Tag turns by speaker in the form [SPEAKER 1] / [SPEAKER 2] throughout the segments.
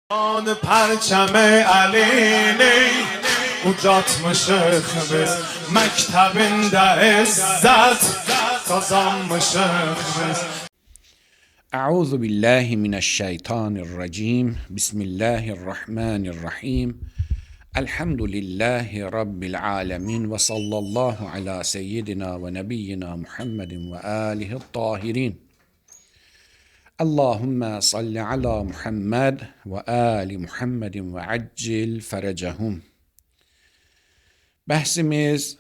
[SPEAKER 1] Perçem elini ucatmışıq biz. Məktəbində izzət kazanmışıq biz.
[SPEAKER 2] Euzu billahi mineşşeytanirracim. Bismillahirrahmanirrahim. Elhamdülillahi rabbil alamin ve sallallahu ala seyyidina ve nebiyyina Muhammedin ve alihi't tahirin. Allahümme salli ala Muhammed ve ali Muhammedin ve accil ferecehum. Bəhsimiz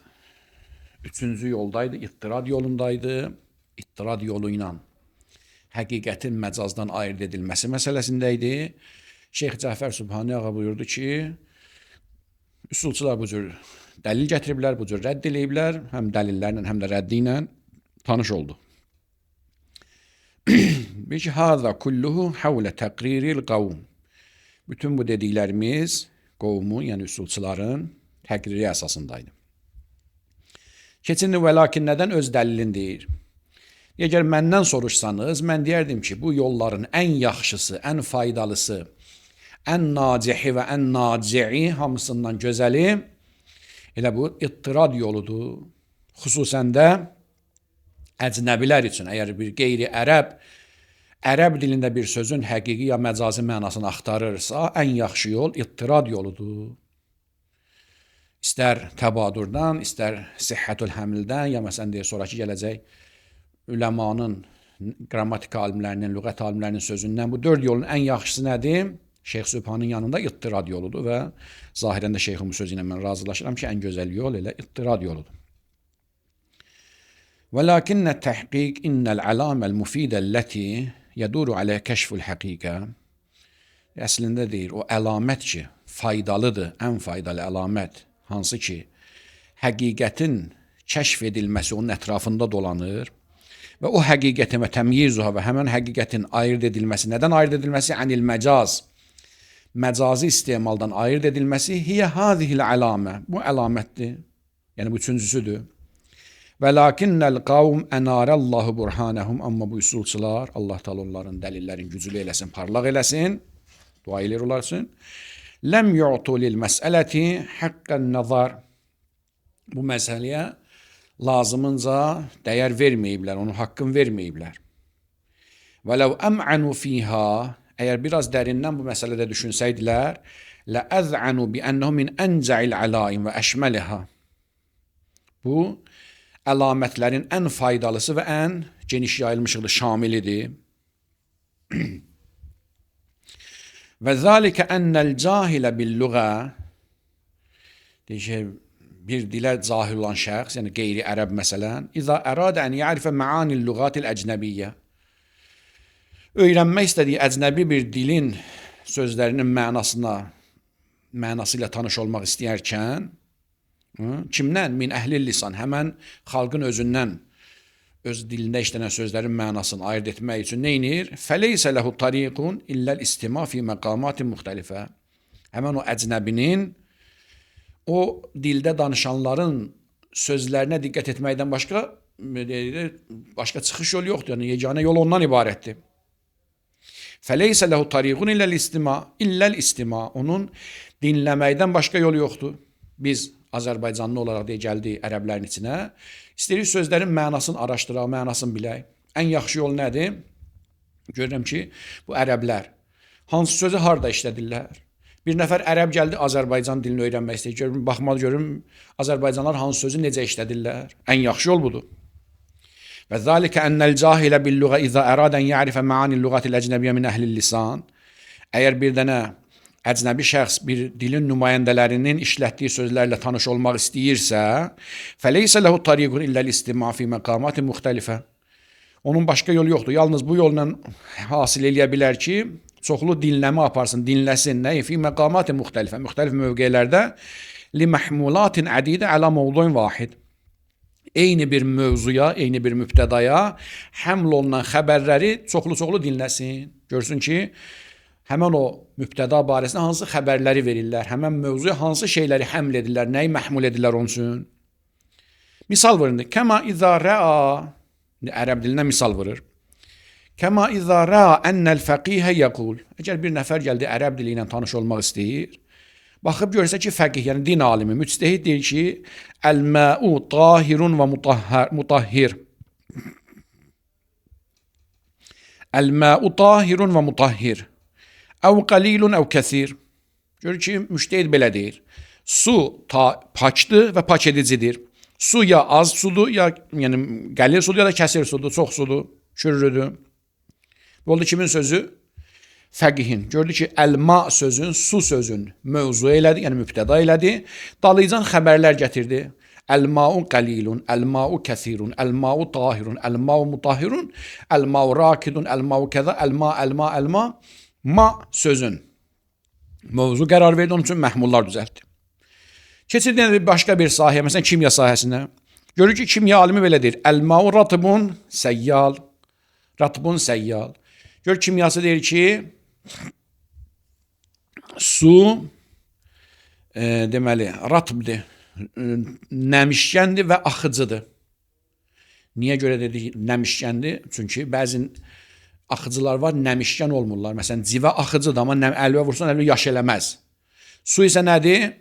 [SPEAKER 2] üçüncü yoldaydı, ittirad yolundaydı. İttirad yolu ilə həqiqətin məcazdan ayırt edilməsi məsələsində idi. Şeyx Cəfər Sübhani ağa buyurdu ki, üsulçular bu cür dəlil gətiriblər, bu cür rədd eləyiblər, həm dəlillərlə, həm də rəddi ilə tanış oldu. Bir ki, haza kulluhu havle təqriril qavm. Bütün bu dediklərimiz qovmun, yəni üsulçuların təqriri əsasındaydı. Keçindi və lakin nədən öz dəlilin deyir. Əgər məndən soruşsanız, mən deyərdim ki, bu yolların ən yaxşısı, ən faydalısı, ən nacihi və ən naci'i, hamısından gözəli elə bu ittirad yoludur. Xüsusən də əcnəbilər üçün, əgər bir qeyri-ərəb, ərəb dilində bir sözün həqiqi ya məcazi mənasını axtarırsa, ən yaxşı yol ittirad yoludur. İstər təbadurdan, istər sihhətül həmildən, ya məsələn deyir, sonrakı gələcək üləmanın, qrammatika alimlərinin, lüğət alimlərinin sözündən bu dörd yolun ən yaxşısı nədir? Şeyx Sübhanın yanında ittirad yoludur və zahirən də şeyxin bu sözü ilə mən razılaşıram ki, ən gözəl yol elə ittirad yoludur. وَلَكِنَّ التَّحْقِيقِ إِنَّ الْعَلَامَ الْمُفِيدَ الَّتِي يَدُورُ عَلَى كَشْفُ الْحَقِيقَ. Əslində deyir, o əlamət ki, faydalıdır, ən faydalı əlamət, hansı ki, həqiqətin kəşf edilməsi onun ətrafında dolanır və o həqiqətin və təmyizuha və həmən həqiqətin ayırt edilməsi, nədən ayırt edilməsi? Anil məcaz, məcazi istemaldan ayırt edilməsi, hiyə hazihil əlamə, bu əlamətdir, yəni bu üçüncüsüdür. Və lakinnəl qavm ənarəllahu burhanəhum, amma bu üsulçular, Allah Teala onların dəlillərin güclü eləsin, parlaq eləsin, dua eləyir onlar üçün. Ləm yu'tu lil məsələti haqqən nazar. Bu məsələyə lazımınca dəyər verməyiblər, onun haqqını verməyiblər. Və ləv əm'anu fiha, əgər biraz dərindən bu məsələdə düşünsəydilər, lə əz'anu bi ənəhu min əncə'il əlaim və əşməliha. Bu əlamətlərin ən faydalısı və ən geniş yayılmışıqdır, şamilidir. Və zəlikə ennel cahilə bil-lüğə, deyir ki, bir dilə cahil olan şəxs, yəni qeyri-ərəb məsələn, İzə əradə ən ya'rifə məanil lüğatil əcnəbiyyə, öyrənmək istədiyi əcnəbi bir dilin sözlərinin mənası ilə tanış olmaq istəyərkən, kimdən? Min əhlil lisan, həmən xalqın özündən, öz dilində işlənən sözlərin mənasını ayırt etmək üçün nə edir? Fəleysə lehu tariqun illəl istima fi məqamatin müxtəlifə. Həmən o əcnəbinin o dildə danışanların sözlərinə diqqət etməkdən başqa çıxış yolu yoxdur. Yəni yeganə yol ondan ibarətdir. Fəleysə lehu tariqun illəl istima, illəl istima. Onun dinləməkdən başqa yolu yoxdur. Biz Azərbaycanlı olaraq deyə gəldik ərəblərin içinə. İstəyirik sözlərin mənasını araşdıraq, mənasını bilək. Ən yaxşı yol nədir? Görürəm ki, bu ərəblər hansı sözü harda işlədirlər? Bir nəfər ərəb gəldi Azərbaycan dilini öyrənmək istəyir. Görüm, baxmalı görüm Azərbaycanlılar hansı sözü necə işlədirlər? Ən yaxşı yol budur. Və zəlikə ennel cahilə bil-lüğə izə əradə en ya'rifə məanil lüğatil əcnəbiyyə min əhlil lisan. Əgər bir dənə əcnəbi şəxs bir dilin nümayəndələrinin işlətdiyi sözlərlə tanış olmaq istəyirsə, fəleysə lehu tariqun illəl istima fi məqamatin müxtəlifə. Onun başqa yolu yoxdur. Yalnız bu yolla hasil eləyə bilər ki, çoxlu dinləmə aparsın, dinləsin. Nəyi? Fi məqamatin müxtəlifə, müxtəlif mövqelərdə li məhmulatin ədidə əla mövduin vahid. Eyni bir mövzuya, eyni bir mübtədaya həml olunan xəbərləri çoxlu-çoxlu dinləsin. Görsün ki, həmən o mübtəda barəsində hansı xəbərləri verirlər, həmən mövzuya hansı şeyləri həml edirlər, nəyi məhmul edirlər onun üçün. Misal vurun. Kəma izə rəa, ərəb dilinə misal vurur. Kəma izâ râ ennel fəqihə yəqul. Əgər bir nəfər gəldi ərəb dili ilə tanış olmaq istəyir, baxıb görsə ki, fəqih, yəni din alimi, müctehid deyir ki, əl-mə'u tahirun və mutahhir. Əl-mə'u tahirun və mutahhir. Əv qalilun əv kəsir. Görür ki, müctehid belə deyir. Su pakdır və pak edicidir. Su ya az sudur, ya yəni qəlil sudur, ya da kəsir sudur, çox sudur, kürrüdür. Bu oldu kimin sözü? Fəqihin. Gördü ki, əl-ma sözün, su sözün mövzu elədi, yəni mübtəda elədi. Dalıcan xəbərlər gətirdi. Əl-ma'u qalilun, əl-ma'u kəsirun, əl-ma'u tahirun, əl-ma'u mutahhirun, əl-ma'u rakidun, əl-ma'u kəza, əl-ma, əl-ma, əl-ma. Ma sözün mövzu qərar verdi, onun üçün məhmullar düzəltdi. Keçirdi başqa bir sahəyə, məsələn, kimya sahəsinə. Görür ki, kimya alimi belə deyir. Əl-ma'u ratibun səyyal. Ratibun səyyal. Gör kimyası deyir ki, su deməli, ratbdir, nəmişkəndir və axıcıdır. Niyə görə dedik nəmişkəndir? Çünki bəzi axıcılar var, nəmişkən olmurlar. Məsələn, civə axıcıdır, amma əlvə vursan, əlvə yaş eləməz. Su isə nədir?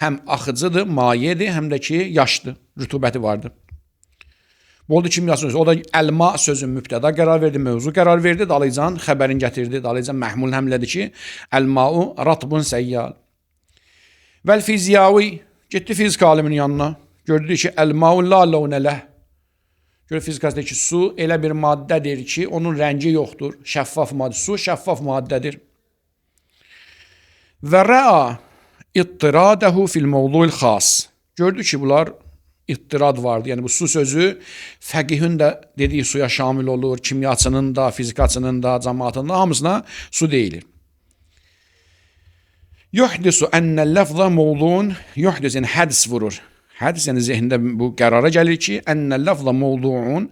[SPEAKER 2] Həm axıcıdır, mayedir, həm də ki, yaşdır, rütubəti vardır. Bu oldu kimya sözü. O da əlma sözün mübtəda qərar verdi, mövzu qərar verdi. Dalıcan xəbərin gətirdi. Dalıcan məhmul həmlədi ki, əlmau ratbun səyyal. Vəl fiziyavi getdi fizika aliminin yanına. Gördü ki, əlmau la ləvnə ləh. Görür fizikası deyir ki, su elə bir maddədir ki, onun rəngi yoxdur. Şəffaf maddə. Su şəffaf maddədir. Və rəa ittiradəhu fil mövzuil xas. Gördü ki, bunlar ittirad vardı. Yəni bu su sözü fəqihin də dediyi suya şamil olur, kimyaçının da, fizikaçının da, cəmaatın da hamısına su deyilir. Yuhdisu ennel lafza mevzuun, yuhdis yəni hədis vurur. Hədis yəni zehnində bu qərara gəlir ki, ennel lafza mevzuun,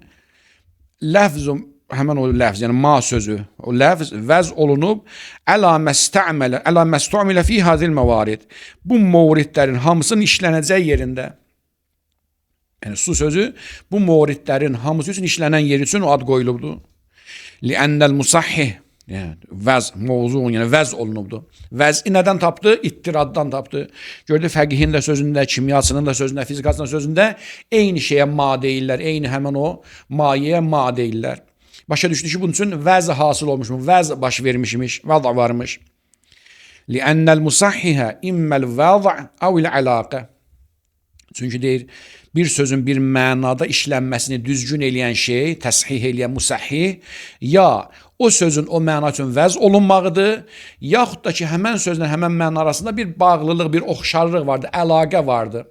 [SPEAKER 2] ləfz həmən o ləfz, yəni ma sözü, o ləfz vəz olunub əla məstə'mələ, əla məstə'milə fi hazil məvarid. Bu mövridlərin hamısının işlənəcək yerində. Yəni su sözü bu mövridlərin hamısı üçün işlənən yer üçün o ad qoyulubdur. Li'ennel musahhih, yəni vəz mövzuun, yəni vəz olunubdur. Vəzi nədən tapdı? İttiraddan tapdı. Gördü fəqihin də sözündə, kimyasının da sözündə, fizikasının da sözündə eyni şeyə ma deyirlər, eyni həmin o mayeyə ma deyirlər. Başa düşdü ki, bunun üçün vəz hasıl olmuşmuş, vəz baş vermişmiş, vəz varmış. Li'ennel musahhihə imməl vəz əvil əlaqə. Çünki deyir, bir sözün bir mənada işlənməsini düzgün eləyən şey, təshih eləyən musahhih, ya o sözün o məna üçün vəz olunmağıdır, yaxud da ki, həmən sözlə həmən məna arasında bir bağlılıq, bir oxşarlıq vardır, əlaqə vardır.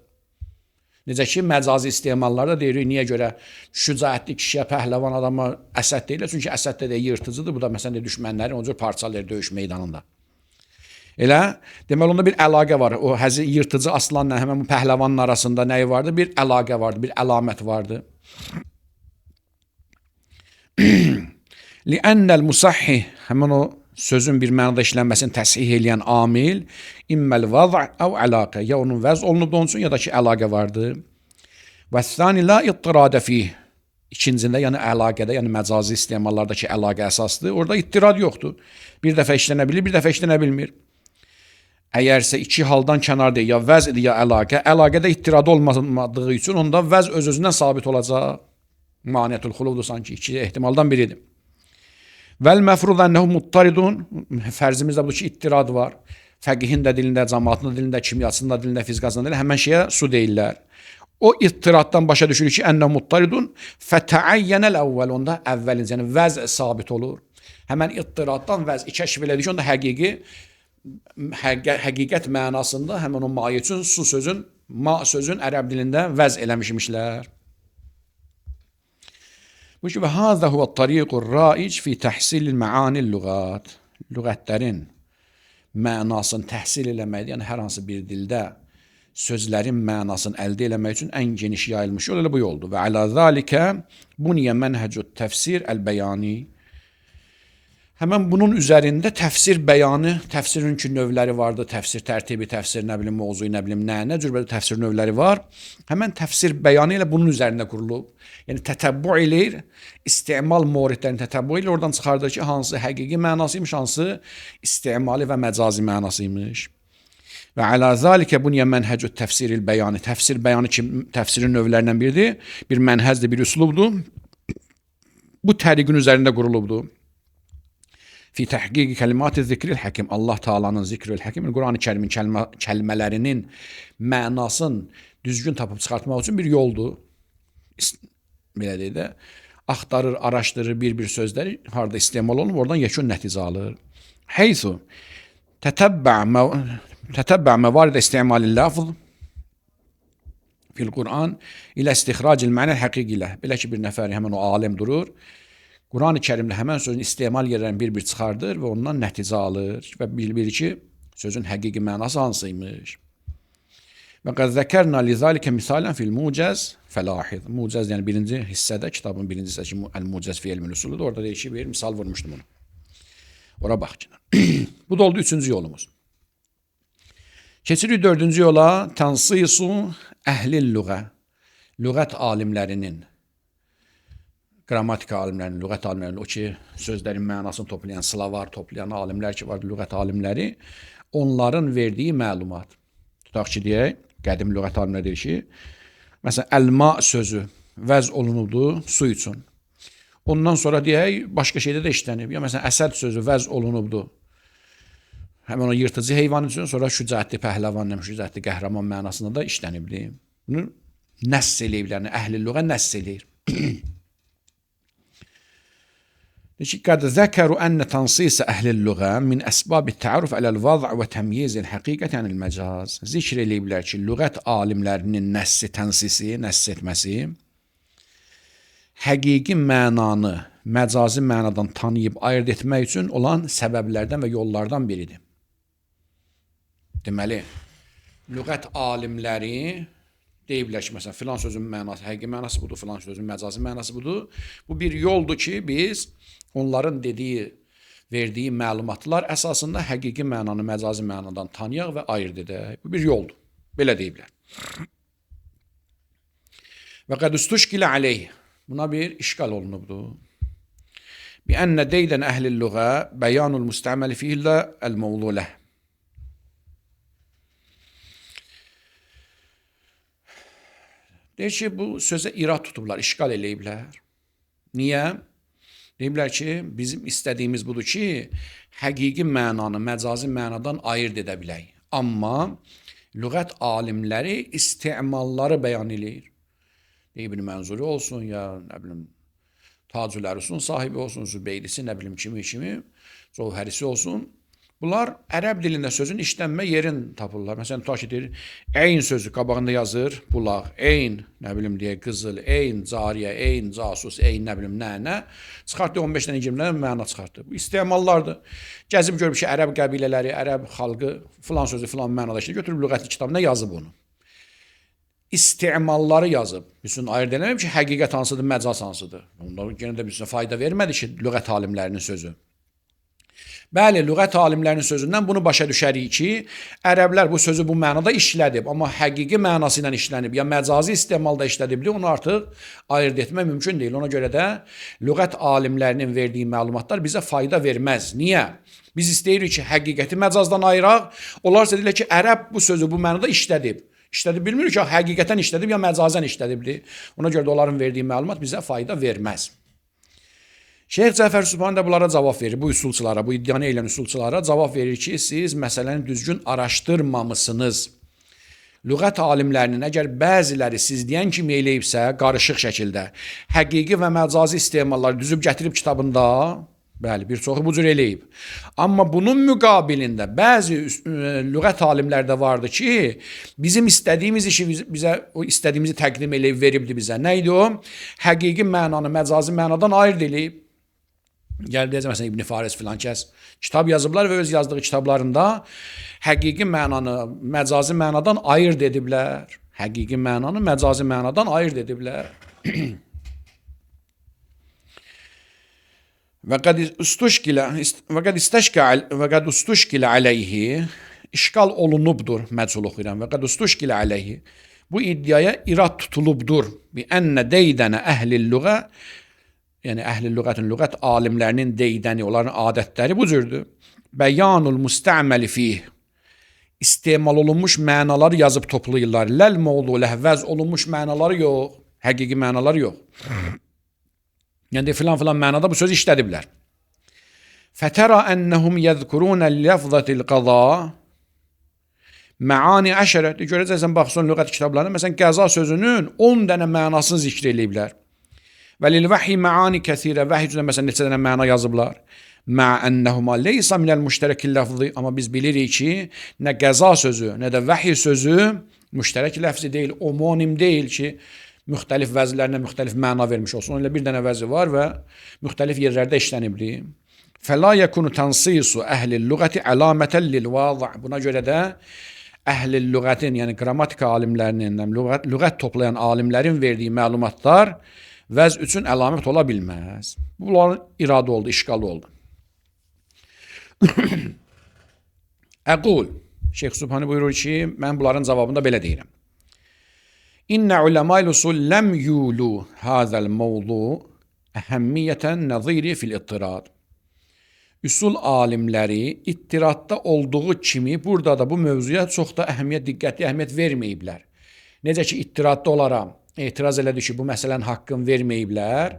[SPEAKER 2] Necə ki, məcazi istemallarda deyirik, niyə görə şücaətli kişiyə, pəhləvan adama əsəd deyirlər? Çünki əsəd də yırtıcıdır, bu da məsələn düşmənləri o cür parçalayır döyüş meydanında. Elə, deməli onda bir əlaqə var. O həzi yırtıcı aslanla həmən bu pəhləvanın arasında nəyi vardı? Bir əlaqə vardı, bir əlamət vardı. Li'ennel musahhih, həmən o sözün bir mənada işlənməsini təshih eləyən amil, imməl vaz' əv əlaqə, ya onun vəz olunub onun üçün, ya da ki, əlaqə vardı. Və thani la ittiradə fih. İkincində, yəni əlaqədə, yəni məcazi istemallardakı əlaqə əsasdır. Orada ittirad yoxdur. Bir dəfə işlənə bilir, bir dəfə işlənə bilmir. Əgərsə iki haldan kənar deyil, ya vəz idi, ya əlaqə. Əlaqədə ittirad olmadığı üçün onda vəz öz-özündən sabit olacaq. Maniyyətül xuluvdur sanki, iki ehtimaldan biridir. Vəl məfrud ənəhu muttaridun, fərzimiz də budur ki, ittirad var. Fəqihin də dilində, cəmaatın da dilində, kimyasının da dilində, fizikasının da dilində həmən şeyə su deyirlər. O ittiraddan başa düşürük ki, ənəhu muttaridun fətəəyyənəl əvvəl, onda əvvəlin, yəni vəz sabit olur. Həmən ittiraddan vəz kəşf elədik ki, onda həqiqət mənasında həmən o maye üçün su sözün, ma sözün ərəb dilində vəz eləmişmişlər. Bu ki, və hâzə huvə tariqur raic fi təhsilil məanil lüğat. Lüğətlərin mənasını təhsil eləməkdir. Yəni, hər hansı bir dildə sözlərin mənasını əldə eləmək üçün ən geniş yayılmış yol elə bu yoldur. Və əla zəlikə buniyyə mənhəcut təfsir əl-bəyani. Həmən bunun üzərində təfsir bəyanı, təfsirin ki növləri vardı, təfsir tərtibi, təfsir nə bilim mövzu, nə bilim nə cür belə təfsir növləri var. Həmən təfsir bəyanı elə bunun üzərində qurulub. Yəni tətəbbu eləyir, istemal moridlərini tətəbbu eləyir, oradan çıxardır ki, hansı həqiqi mənasıymış, hansı istemali və məcazi mənasıymış. Və əla zəlikə bunyə mənhəcü təfsiril bəyanı. Təfsir bəyanı ki, təfsirin növlərindən biridir. Bir mənhəcdir, bir üslubdur. Bu təriqin üzərində qurulubdur. Fi təhqiqi kəlimati zikril həkim. Allah Taala'nın zikrül həkim, Qurani Kərimin kəlmələrinin mənasını düzgün tapıb çıxartmaq üçün bir yoldur. Belə deyək də, axtarır, araşdırır bir-bir sözləri harda istemal olunub, oradan yekun nəticə alır. Heysu tətəbbə məvarid istemalil lafz fil Quran ilə istixracil mənəl həqiqi ilə. Belə ki, bir nəfər həmən o alim durur. Qurani Kərimdə həmən sözün istemal yerlərini bir-bir çıxardır və ondan nəticə alır və bilir ki, sözün həqiqi mənası hansıymış. Və qəd zəkərna lizalike misalən fil mucəz fəlahid. Mucəz yəni birinci hissədə, kitabın birinci hissəsi Əl-Mucəz fi elmül usulüdür. Orada deyir ki, bir misal vurmuşdum onu. Ora bax ki. Bu da oldu üçüncü yolumuz. Keçirik dördüncü yola, tənsisu əhlil lüğə. Lüğət alimlərinin, qrammatika alimlərinin, lüğət alimlərinin, o ki, sözlərin mənasını toplayan, sılavar toplayan alimlər ki var, lüğət alimləri, onların verdiyi məlumat. Tutaq ki, deyək, qədim lüğət alimləri deyir ki, məsələn, əlma sözü vəz olunubdur su üçün. Ondan sonra deyək, başqa şeydə də işlənib. Ya məsələn, əsəd sözü vəz olunubdur. Həmən o yırtıcı heyvan üçün, sonra şücaətli pəhləvan, şücaətli qəhrəman mənasında da işlənibdir. Bunu nəss eləyiblər, əhli lüğə nəss eləyir. Deyir ki, qəd zəkəru ənə tansisə əhlil lüğə min əsbabi təarruf ələl-vəz' və təmyizil həqiqət ənil məcaz. Zikr eləyiblər ki, lüğət alimlərinin nəssi, tənsisi, nəss etməsi həqiqi mənanı məcazi mənadan tanıyıb ayırd etmək üçün olan səbəblərdən və yollardan biridir. Deməli, lüğət alimləri deyiblər ki, məsələn, filan sözün mənası, həqiqi mənası budur, filan sözün məcazi mənası budur. Bu bir yoldur ki, biz onların dediyi, verdiyi məlumatlar əsasında həqiqi mənanı məcazi mənadan tanıyaq və ayırd edək. Bu bir yoldur. Belə deyiblər. Və qəd üstuşkilə aleyh. Buna bir işgal olunubdur. Bi enne deydən əhlil lüğə bəyanul müstəməli fihillə əl-mevzu leh. Deyir ki, bu sözə irad tutublar, işgal eləyiblər. Niyə? Deyiblər ki, bizim istədiyimiz budur ki, həqiqi mənanı məcazi mənadan ayırd edə bilək. Amma lüğət alimləri istemalları bəyan eləyir. İbn Mənzuri olsun, ya nə bilim, Tacül Ərusun sahibi olsun, Zübeydisi, nə bilim kimi, Covhərisi olsun. Bunlar ərəb dilində sözün işlənmə yerini tapırlar. Məsələn, tutaq ki, deyir, eyn sözü qabağında yazır, bulaq, eyn, nə bilim deyə, qızıl, eyn, cariyə, eyn, casus, eyn, nə bilim, nə. Çıxartdı 15 dənə 20 dənə məna çıxartdı. Bu istemallardır. Gəzib görüb ki, ərəb qəbilələri, ərəb xalqı filan sözü filan mənada işləyir, götürüb lüğətli kitabına yazıb onu. İstemalları yazıb. Bütün ayırd eləməyib ki, həqiqət hansıdır, məcaz hansıdır. Onda yenə də bizə fayda vermədi ki, lüğət alimlərinin sözü. Bəli, lüğət alimlərinin sözündən bunu başa düşərik ki, ərəblər bu sözü bu mənada işlədib, amma həqiqi mənası ilə işlənib, ya məcazi istemalda işlədibdir, onu artıq ayırd etmək mümkün deyil. Ona görə də lüğət alimlərinin verdiyi məlumatlar bizə fayda verməz. Niyə? Biz istəyirik ki, həqiqəti məcazdan ayıraq. Onlar isə deyirlər ki, ərəb bu sözü bu mənada işlədib. İşlədib, bilmirik ki, həqiqətən işlədib ya məcazən işlədibdir. Ona görə də onların verdiyi məlumat bizə fayda verməz. Şeyx Cəfər Sübhani də bunlara cavab verir, bu üsulçulara, bu iddianı eləyən üsulçulara cavab verir ki, siz məsələni düzgün araşdırmamısınız. Lüğət alimlərinin əgər bəziləri siz deyən kimi eləyibsə, qarışıq şəkildə, həqiqi və məcazi istemalları düzüb gətirib kitabında, bəli, bir çoxu bu cür eləyib. Amma bunun müqabilində bəzi lüğət alimləri də vardı ki, bizim istədiyimiz işi bizə, o istədiyimizi təqdim eləyib, veribdi bizə. Nə idi o? Həqiqi mənanı məcazi mənadan ayırd eləyib. Gəlib deyəcəm, məsələn, İbn Faris filan kəs kitab yazıblar və öz yazdığı kitablarında həqiqi mənanı məcazi mənadan ayırd ediblər. Həqiqi mənanı məcazi mənadan ayırd ediblər. Və qad istuşkilə və qad istəşkə və qad istuşkilə aleyhi işgal olunubdur, məchul oxuyuram. Və qad istuşkilə aleyhi bu iddiaya irad tutulubdur. Bi enne deydənə əhlil lüğə, yəni əhlil lüğətin lüğət alimlərinin deydəni, onların adətləri bu cürdür. Bəyanul müstəməli fih istemal olunmuş mənaları yazıb toplayırlar. Ləl mövzu ləhvəz olunmuş mənaları yox, həqiqi mənaları yox. Yəni filan filan mənada bu sözü işlədiblər. Fətərə ennehum yezkuruna lafzatil qaza məani əşərə. Görəcəksən baxsan lüğət kitablarına, məsələn qəza sözünün 10 dənə mənasını zikr eləyiblər. Və lil vəhi məani kəsirə, vəhy üçün məsələn neçə dənə məna yazıblar. Mə ennehuma leysa minəl müştərəkil ləfzi, amma biz bilirik ki, nə qəza sözü, nə də vəhy sözü müştərək ləfzi deyil, omonim deyil ki, müxtəlif vəzlərinə müxtəlif məna vermiş olsun. Elə bir dənə vəzi var və müxtəlif yerlərdə işlənibdir. Fəla yekunu tansisu əhlil lüğəti əlamətən lil vazı. Buna görə də əhlil lüğətin, yəni qrammatika alimlərinin, lüğət toplayan alimlərin verdiyi məlumatlar vəz üçün əlamət ola bilməz. Bunların iradı oldu, işgalı oldu. Əqul, Şeyx Sübhani buyurur ki, mən bunların cavabında belə deyirəm. İnne ulemâil usul lem yulu hâzel mevzu əhəmmiyyətən nəziri fil ittirad. Üsul alimləri ittiradda olduğu kimi burada da bu mövzuya çox da əhəmiyyət, diqqətli əhəmiyyət verməyiblər. Necə ki ittiradda onlara etiraz elədi ki, bu məsələnin haqqını verməyiblər.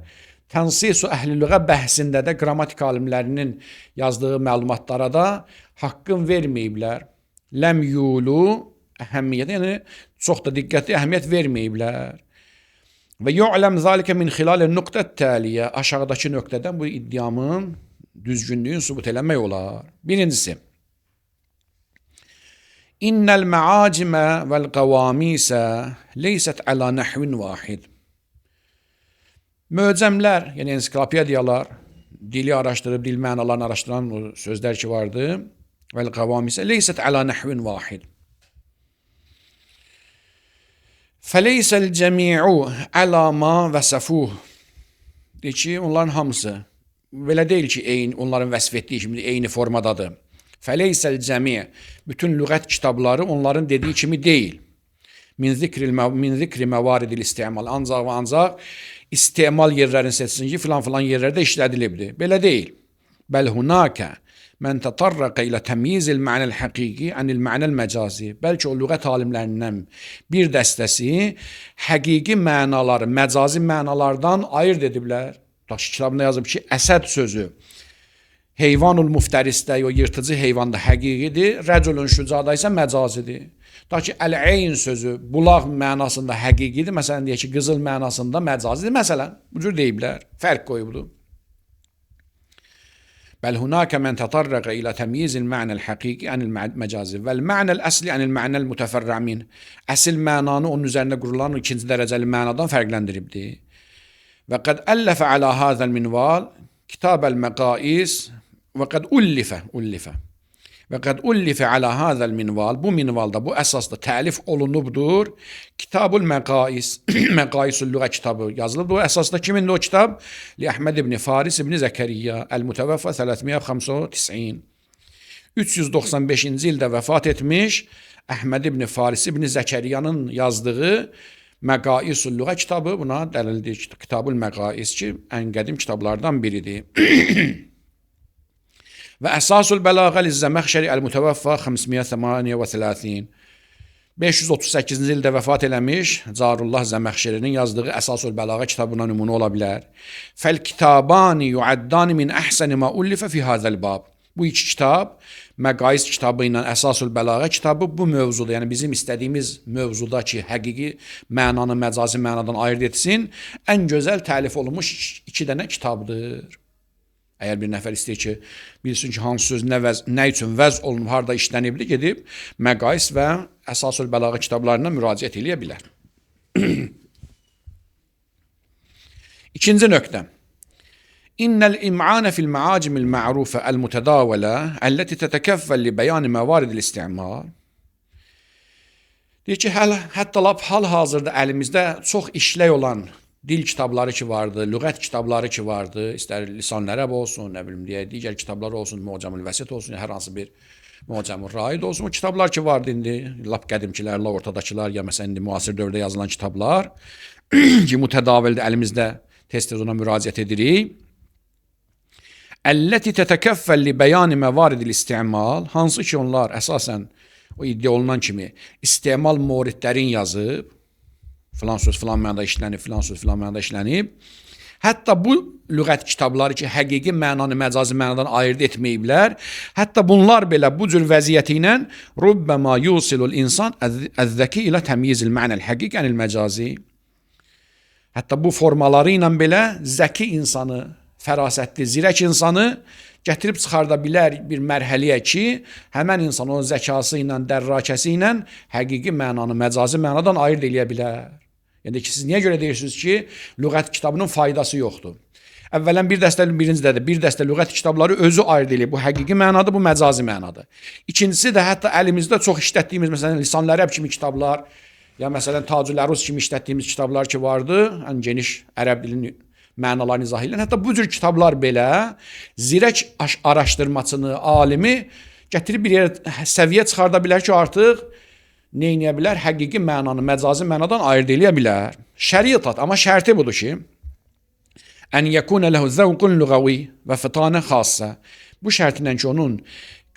[SPEAKER 2] Tənsis-u əhl-i lüğə bəhsində də qrammatika alimlərinin yazdığı məlumatlara da haqqını verməyiblər. Ləm yulu əhəmiyyət, yəni çox da diqqətli əhəmiyyət verməyiblər. Və yu'ləm zəlikə min xilal-i nöqtə təliyə, aşağıdakı nöqtədən bu iddiamın düzgünlüyün sübut eləmək olar. Birincisi, İnnəl məacimə vəl qavamisə leysət əla nəhvin vahid. Möcəmlər, yəni ensiklopediyalar, dili araşdırıb, dil mənalarını araşdıran o sözlər ki vardı, vəl qavamisə leysət əla nəhvin vahid. Fələysəl cəmi'u əla ma vəsəfuh. Deyir ki, onların hamısı belə deyil ki, eyni, onların vəsf etdiyi kimi eyni formadadır. Fələysəl cəmi' bütün lüğət kitabları onların dediyi kimi deyil. Min zikri məvaridil istimal. Ancaq və ancaq istimal yerlərini seçsin ki, filan filan yerlərdə işlədilibdir. Belə deyil. Bəl hunakə mən tətarraqa ilə təmyizil mənəl həqiqi anil mənəl məcazi. Bəlkə o lüğət alimlərindən bir dəstəsi həqiqi mənaları məcazi mənalardan ayırt ediblər. Tutaq ki, kitabında yazıb ki, əsəd sözü heyvanul müftərisdə, o yırtıcı heyvanda həqiqidir, rəculun şücada isə məcazidir. Tutaq ki, əl-eyn sözü bulaq mənasında həqiqidir, məsələn, deyək ki, qızıl mənasında məcazidir, məsələn, bu cür deyiblər, fərq qoyubdur. Bəl hunakə mən tətarraqa ilə təmyizil mənəl həqiqi anil məcazi vəl mənəl əsli anil mənəl mütəfərrə min. Əsil mənanı onun üzərində qurulan ikinci dərəcəli mənadan fərqləndiribdir. Və qad əlləfə alə hazəl minval kitabəl məqais və qad ullifə və qad ullifə alə hazəl minval, bu minvalda, bu əsasda təlif olunubdur. Kitabul Məqais, Məqaisul Lüğə kitabı yazılıb. Bu əsasda kimindir o kitab? Li Əhməd ibn Faris ibn Zəkəriyya, əl-mütəvəffə 395. 395-ci ildə vəfat etmiş Əhməd ibn Faris ibn Zəkəriyyanın yazdığı Məqaisul Lüğə kitabı buna dəlildir. Kitabul Məqais ki, ən qədim kitablardan biridir. Və Əsasul Bəlağə liz-Zəməxşəri əl-mütəvəffa 538. 538-ci ildə vəfat eləmiş Carullah Zəməxşərinin yazdığı Əsasul Bəlağə kitabına nümunə ola bilər. Fəl kitabani yuaddani min əhsəni ma ullifə fi hazəl bab. Bu iki kitab, Məqais kitabı ilə Əsasul Bəlağə kitabı bu mövzuda, yəni bizim istədiyimiz mövzuda ki, həqiqi mənanı məcazi mənadan ayırt etsin, ən gözəl təlif olunmuş iki dənə kitabdır. Əgər bir nəfər istəyir ki, bilsin ki, hansı söz nə üçün vəz olunub, harada işlənibdir, gedib Məqais və Əsasul Bəlağə kitablarına müraciət eləyə bilər. İkinci nöqtə. İnnəl im'anə fil məacimil ma'rufə əl-mütədavələ əlləti tətəkəffəl li bəyani məvaridil istimal. Deyir ki, hətta lap hal-hazırda əlimizdə çox işlək olan dil kitabları ki vardı, lüğət kitabları ki vardı, istər Lisan-ül Ərəb olsun, nə bilim deyə digər kitablar olsun, Mu'camül Vəsit olsun, hər hansı bir Mu'camül Raid olsun, o kitablar ki vardı indi, lap qədimkilər, la ortadakılar, ya məsələn indi müasir dövrdə yazılan kitablar ki mütədavildir, əlimizdə tez-tez ona müraciət edirik. Əlləti tətəkəffəl li bəyani məvaridil istimal, hansı ki onlar əsasən o iddia olunan kimi istimal moridlərin yazıb, filan söz filan mənada işlənib, filan söz filan mənada işlənib. Hətta bu lüğət kitabları ki, həqiqi mənanı məcazi mənadan ayırd etməyiblər, hətta bunlar belə bu cür vəziyyəti ilə rubbəma yusilul insan əz-zəki ilə təmyizil mənəl həqiqi anil məcazi. Hətta bu formaları ilə belə zəki insanı, fərasətli, zirək insanı gətirib çıxarda bilər bir mərhələyə ki, həmən insan onun zəkası ilə, dərrakəsi ilə həqiqi mənanı məcazi mənadan ayırd eləyə bilər. Yəni ki, siz niyə görə deyirsiniz ki, lüğət kitabının faydası yoxdur? Əvvələn bir dəstə, birinci də bir dəstə lüğət kitabları özü ayırd eləyir. Bu həqiqi mənadır, bu məcazi mənadır. İkincisi də hətta əlimizdə çox işlətdiyimiz, məsələn, Lisan-ül Ərəb kimi kitablar, ya məsələn Tacül Ərus kimi işlətdiyimiz kitablar ki vardı, ən geniş ərəb dilinin mənalarını izah edən, hətta bu cür kitablar belə zirək araşdırmaçını, alimi gətirib bir yerə səviyyə çıxarda bilər ki, artıq nə eləyə bilər? Həqiqi mənanı məcazi mənadan ayırd eləyə bilər. Şəriat, amma şərti budur ki, ən yekune lehu zevqun lüğəvi və fitanə xassa. Bu şərtlə ki, onun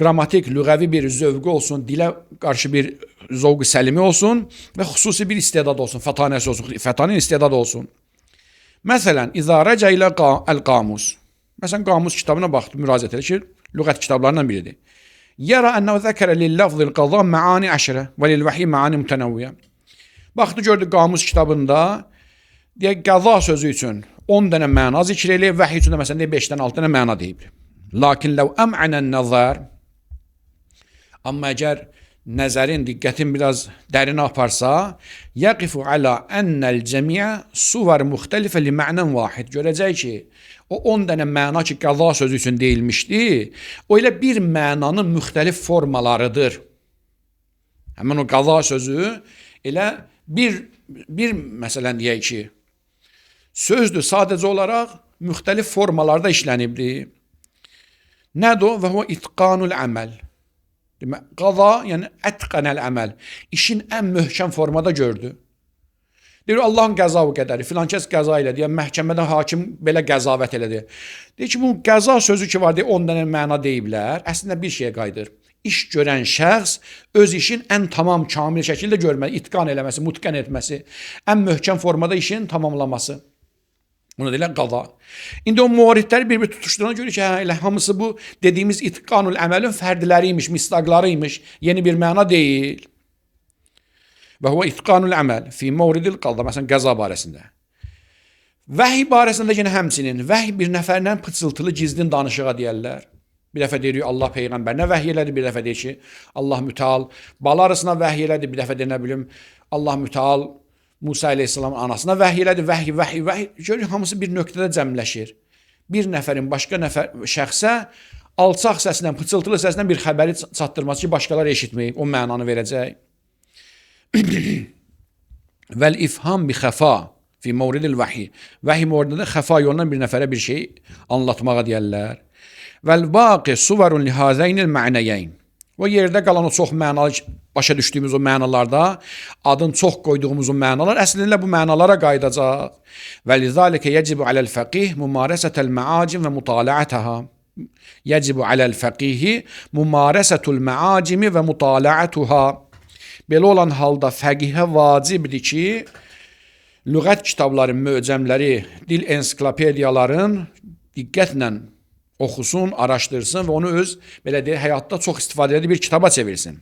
[SPEAKER 2] qrammatik, lüğəvi bir zövqü olsun, dilə qarşı bir zövq-ü səlimi olsun və xüsusi bir istedad olsun, fətanəsi olsun, fətanın istedadı olsun. Məsələn, İzə rəcə ilə əl-qamus. Məsələn, qamus kitabına baxdı, müraciət edir ki, lüğət kitablarından biridir. Yara ənəhu zəkərə lil-lafzil qaza məani əşrə və lil-vəhiy məani mütənəvviyə. Baxdı, gördü qamus kitabında, deyək, qəza sözü üçün 10 dənə məna zikr eləyib, vəhiy üçün də məsələn, deyək, 5-dən 6 dənə məna deyib. Lakin ləv əm'ənən nəzər, amma əgər nəzərin, diqqətin biraz dərinə aparsa, yəqifu alə ennəl cəmiə suvar müxtəlifə li mə'nən vahid. Görəcək ki, o 10 dənə məna ki, qəza sözü üçün deyilmişdi, o elə bir mənanın müxtəlif formalarıdır. Həmin o qəza sözü elə bir məsələn deyək ki, sözdür, sadəcə olaraq müxtəlif formalarda işlənibdir. Nədir o? Və huvə itqanul əməl. Demək, qaza, yəni ətqənəl əməl. İşin ən möhkəm formada gördü. Deyir, Allahın qəza və qədəri, filan kəs qəza elədi, yəni məhkəmədə hakim belə qəzavət elədi. Deyir ki, bu qəza sözü ki var, deyir, 10 dənə məna deyiblər, əslində bir şeyə qayıdır. İş görən şəxs öz işin ən tamam, kamil şəkildə görməsi, itqan eləməsi, mutqən etməsi, ən möhkəm formada işin tamamlaması. Buna deyirlər qaza. İndi o muaridləri bir-bir tutuşdurana görə ki, hə, elə hamısı bu dediyimiz itqanul əməlin fərdləri imiş, misdaqları imiş, yeni bir məna deyil. Və huvə itqanul əməl fi mevridil qaza, məsələn, qəza barəsində. Vəhiy barəsində yenə həmçinin, vəhiy bir nəfərlə pıçıltılı gizlin danışığa deyərlər. Bir dəfə deyir Allah peyğəmbərinə vəhiy elədi, bir dəfə deyir ki, Allah mütəal bala arasına vəhiy elədi, bir dəfə deyir, nə bilim, Allah mütəal Musa əleyhissalamın anasına vəhiy elədi, vəhiy, vəhiy, vəhiy. Görür, hamısı bir nöqtədə cəmləşir. Bir nəfərin başqa nəfər şəxsə alçaq səslə, pıçıltılı səslə bir xəbəri çatdırması ki, başqaları eşitməyib, o mənanı verəcək. Vəl ifham bi xəfa fi mevridil vəhiy. Vəhiy mevridində xəfa yolundan bir nəfərə bir şey anlatmağa deyərlər. Vəl baqi suvarun li hazeynil mə'nəyeyn. O yerdə qalan o çox mənalı başa düşdüyümüz o mənalarda, adın çox qoyduğumuz o mənalar əslində bu mənalara qayıdacaq. Və lizalike yecibu aləl fəqih mümarəsətəl məacim və mütalaətəha. Yecibu aləl fəqihi mümarəsətul məacimi və mütalaətuha. Belə olan halda fəqihə vacibdir ki, lüğət kitabları, möcəmləri, dil ensiklopediyaların diqqətlə oxusun, araşdırsın və onu öz, belə deyək, həyatda çox istifadə edici bir kitaba çevirsin.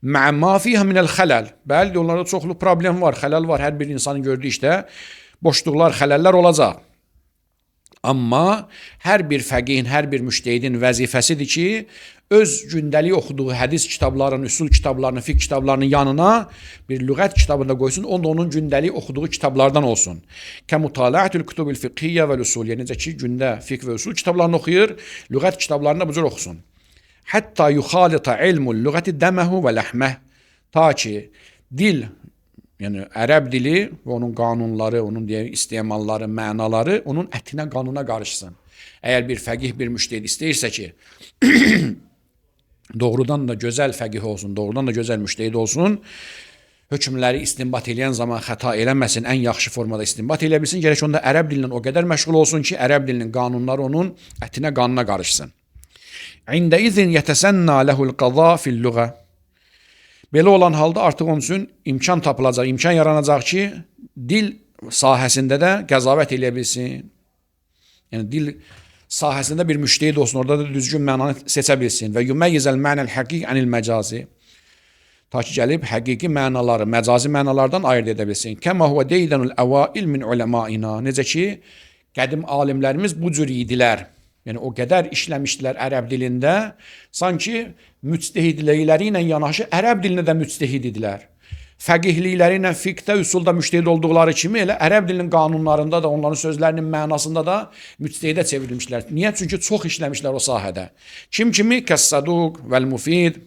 [SPEAKER 2] Mə'ma fiyhə minəl xələl. Bəli, onlarda çoxlu problem var, xələl var. Hər bir insanın gördüyü işdə boşluqlar, xələlər olacaq. Amma hər bir fəqihin, hər bir müştehidin vəzifəsidir ki, öz gündəlik oxuduğu hədis kitablarının, üsul kitablarının, fiqh kitablarının yanına bir lüğət kitabını da qoysun, o da onun gündəlik oxuduğu kitablardan olsun. Kəmutalaatül kütübül fiqhiyyə və usuliyyə. Necə ki, gündə fiqh və usul kitablarını oxuyur, lüğət kitablarını da bu cür oxusun. Hətta yuxalita ilmul lüğəti dəməhu və ləhməh. Ta ki, dil, Yəni ərəb dili və onun qanunları, onun deyək istemalları, mənaları onun ətinə, qanuna qarışsın. Əgər bir fəqih, bir müştehid istəyirsə ki, doğrudan da gözəl fəqih olsun, doğrudan da gözəl müştehid olsun, hökmləri istinbat eləyən zaman xəta eləməsin, ən yaxşı formada istinbat eləyə bilsin, gərək onda ərəb dilinə o qədər məşğul olsun ki, ərəb dilinin qanunları onun ətinə, qanına qarışsın. İndəizin yetəsənna lehul qaza fil-lüğə. Belə olan halda artıq onun üçün imkan tapılacaq, imkan yaranacaq ki, dil sahəsində də qəzavət eləyə bilsin. Yəni dil sahəsində bir müştehid olsun, orada da düzgün mənanı seçə bilsin və yuməyyizəl mənəl həqiq anil məcazi. Ta ki gəlib həqiqi mənaları məcazi mənalardan ayırd edə bilsin. Kəma huve deydenul əvail min ulemaina. Necə ki, qədim alimlərimiz bu cür idilər. Yəni o qədər işləmişdilər ərəb dilində, sanki müctehidlikləri ilə yanaşı ərəb dilində də müctehid idilər. Fəqihlikləri ilə fiqhdə, üsulda müctehid olduqları kimi elə ərəb dilinin qanunlarında da, onların sözlərinin mənasında da müctehidə çevrilmişlər. Niyə? Çünki çox işləmişlər o sahədə. Kim kimi? Kəs-Saduq vəl-Mufid,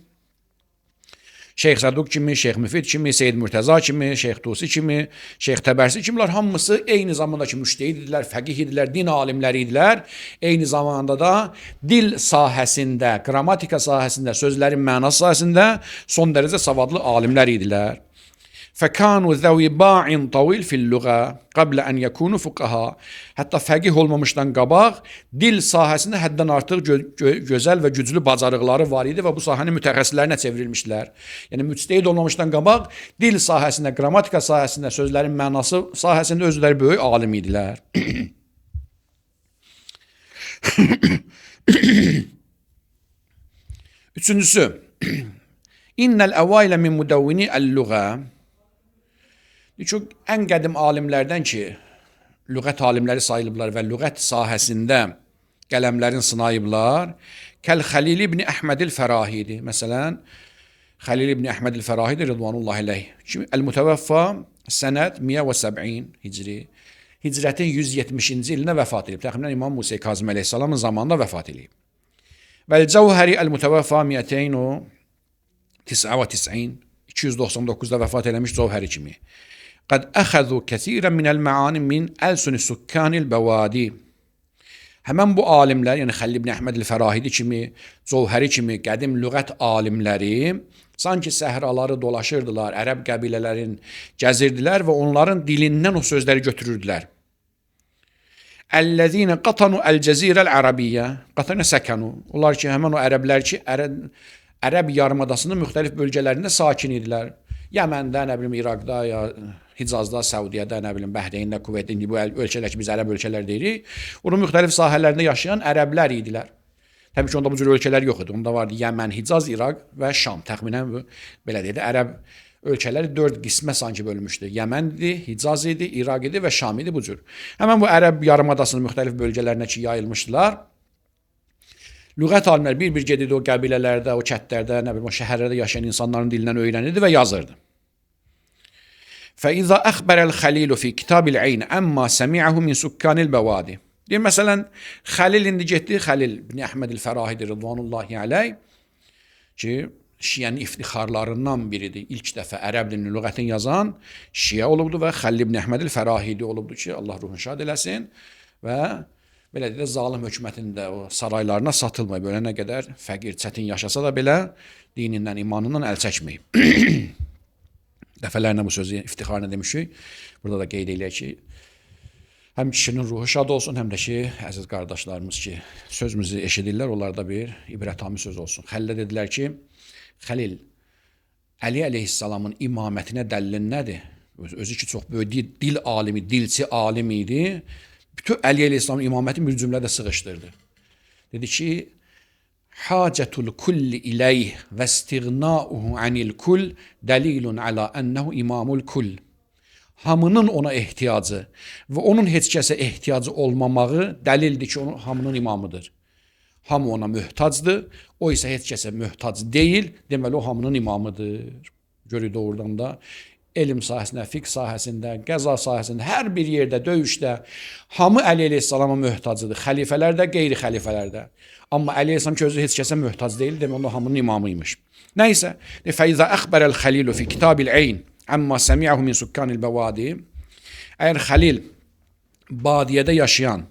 [SPEAKER 2] Şeyx Saduq kimi, Şeyx Müfid kimi, Seyid Mürtəza kimi, Şeyx Tusi kimi, Şeyx Təbərsi kimi, bunlar hamısı eyni zamanda ki müştehid idilər, fəqih idilər, din alimləri idilər. Eyni zamanda da dil sahəsində, qrammatika sahəsində, sözlərin mənası sahəsində son dərəcə savadlı alimlər idilər. Fəkanu zəvi ba'in tavil fil-lüğə qablə ən yekunu fuqaha. Hətta fəqih olmamışdan qabaq dil sahəsində həddən artıq gözəl və güclü bacarıqları var idi və bu sahənin mütəxəssislərinə çevrilmişdilər. Yəni müctehid olmamışdan qabaq dil sahəsində, qrammatika sahəsində, sözlərin mənası sahəsində özləri böyük alim idilər. Üçüncüsü, İnnəl əvailə min müdəvvini əl-lüğə. Çox ən qədim alimlərdən ki, lüğət alimləri sayılıblar və lüğət sahəsində qələmlərin sınayıblar. Kəl Xəlil ibn Əhmədil Fərahidi. Məsələn, Xəlil ibn Əhmədil Fərahidi ridvanullahi əleyh. Kimi əl-mütəvəffa sənət 170 hicri. Hicrətin 170-ci ilinə vəfat edib. Təxminən İmam Musa Kazım əleyhissalamın zamanında vəfat edib. Vəl-Cəvhəri əl-mütəvəffa 299 299-da vəfat eləmiş Cəvhəri kimi. Qad əxəzu kəsirən minəl məani min əlsuni sukkanil bəvadi. Həmən bu alimlər, yəni Xəlil ibn Əhməd el-Fərahidi kimi, Cəvhəri kimi qədim lüğət alimləri sanki səhraları dolaşırdılar, ərəb qəbilələrin gəzirdilər və onların dilindən o sözləri götürürdülər. Əlləzine qatanu əl-cəzirəl ərəbiyyə. Qatanu səkanu. Onlar ki, həmən o ərəblər ki, Ərəb yarımadasının müxtəlif bölgələrində sakin idilər. Yəməndə, nə bilim, İraqda, ya Hicazda, Səudiyyədə, nə bilim, Bəhreyndə, Kuveytdə, indi bu ölkələr ki, biz ərəb ölkələr deyirik, onun müxtəlif sahələrində yaşayan ərəblər idilər. Təbii ki, onda bu cür ölkələr yox idi. Onda vardı Yəmən, Hicaz, İraq və Şam. Təxminən bu, belə deyək də, ərəb ölkələri 4 qismə sanki bölünmüşdü. Yəmən idi, Hicaz idi, İraq idi və Şam idi bu cür. Həmən bu ərəb yarımadasının müxtəlif bölgələrinə ki, yayılmışdılar. Lüğət alimləri bir-bir gedirdi o qəbilələrdə, o kəndlərdə, nə bilim, o şəhərlərdə yaşayan insanların dilindən öyrənirdi və yazırdı. فَإِذَا أَخْبَرَ الْخَلِيلُ فِي كِتَابِ الْعَيْنِ أَمَّا سَمِعَهُ مِنْ سُكَّانِ الْبَوَادِ. Deyir, məsələn, Xəlil indi getdi, Xəlil ibn Əhməd el-Fərahidi ridvanullahi əleyh ki, Şiənin iftixarlarından biridir. İlk dəfə ərəb dilinin lüğətini yazan Şiə olubdu və Xəlil ibn Əhməd el-Fərahidi olubdu ki, Allah ruhunu şad eləsin və belə deyək də, zalim hökumətində o saraylarına satılmayıb. Ölənə qədər fəqir, çətin yaşasa da belə dinindən, imanından əl çəkməyib. Dəfələrlə bu sözü iftixarla demişik. Burada da qeyd eləyək ki, həm kişinin ruhu şad olsun, həm də ki, əziz qardaşlarımız ki, sözümüzü eşidirlər, onlarda bir ibrətamiz söz olsun. Xəlilə dedilər ki, Xəlil, Əli əleyhissalamın imamətinə dəlilin nədir? Özü ki, çox böyük dil alimi, dilçi alim idi. Bütün Əli əleyhissalamın imamətini bir cümlədə sığışdırdı. Dedi ki, Hacetul kulli ileyh və istiğnauhu anil kull dəlilun ala ennehu imamul kull. Hamının ona ehtiyacı və onun heç kəsə ehtiyacı olmamağı dəlildir ki, onun hamının imamıdır. Hamı ona möhtacdır, o isə heç kəsə möhtac deyil, deməli o hamının imamıdır. Görürük doğrudan da elm sahəsində, fiqh sahəsində, qəza sahəsində, hər bir yerdə, döyüşdə hamı Əli əleyhissalama möhtacıdır. Xəlifələr də, qeyri-xəlifələr də. Amma Əli əleyhissalam ki, özü heç kəsə möhtac deyil, demək o hamının imamıymış. Nəysə, fəizə əxbərəl xəlilu fi kitabil eyn Amma semi'ahu min sukkanil bevadi. Əgər Xəlil badiyədə yaşayan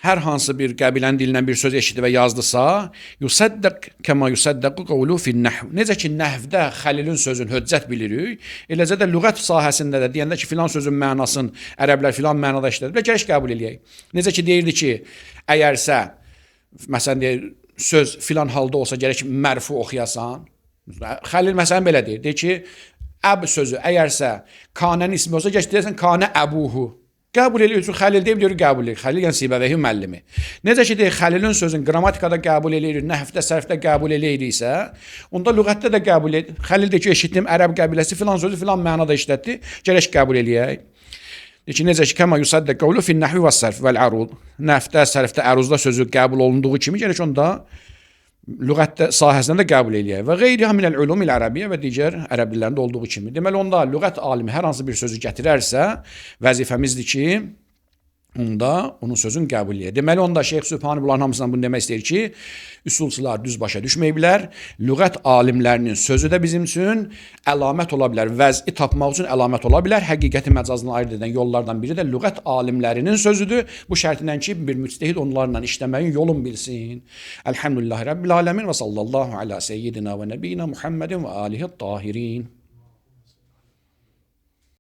[SPEAKER 2] hər hansı bir qəbilənin dilindən bir söz eşitdi və yazdısa, yusaddaq kema yusaddaqu qawlu fin-nahv. Necə ki nəhvdə Xəlilin sözünü höccət bilirik, eləcə də lüğət sahəsində də deyəndə ki, filan sözün mənasını ərəblər filan mənada işlədiblər, gərək qəbul eləyək. Necə ki deyirdi ki, əgərsə məsələn deyir, söz filan halda olsa gərək mərfu oxuyasan. Xəlil məsələn belə deyir. Deyir ki, əb sözü əgərsə kanənin ismi olsa gərək deyəsən kanə əbuhu. Qəbul eləyir. Çünki Xəlil deyib, deyir qəbul eləyir. Xəlil yəni Sibəveyhi müəllimi. Necə ki deyir, Xəlilin sözünü qrammatikada qəbul eləyirik, nəhvdə, sərfdə qəbul eləyiriksə, onda lüğətdə də qəbul edir. Xəlil deyir ki, eşitdim ərəb qəbiləsi filan sözü filan mənada işlətdi, gərək qəbul eləyək. Deyir ki, necə ki, kəma yusaddəq qavlu fin nəhvi və sərf vəl ərud. Nəhvdə, sərfdə, əruzda sözü qəbul olunduğu kimi gərək onda lüğətdə sahəsində də qəbul eləyək. Və qeyriha minəl ulumil ərəbiyyə və digər ərəb dillərində olduğu kimi. Deməli onda lüğət alimi hər hansı bir sözü gətirərsə, vəzifəmizdir ki, onda onun sözünü qəbul eləyək. Deməli onda Şeyx Sübhani bunların hamısından bunu demək istəyir ki, üsulçular düz başa düşməyiblər. Lüğət alimlərinin sözü də bizim üçün əlamət ola bilər. Vəzi tapmaq üçün əlamət ola bilər. Həqiqəti məcazını ayırd edən yollardan biri də lüğət alimlərinin sözüdür. Bu şərtlə ki, bir müctehid onlarla işləməyin yolun bilsin. Elhamdülillahi Rabbil alemin və sallallahu ala seyyidina və nəbiyina Muhammedin və alihi tahirin.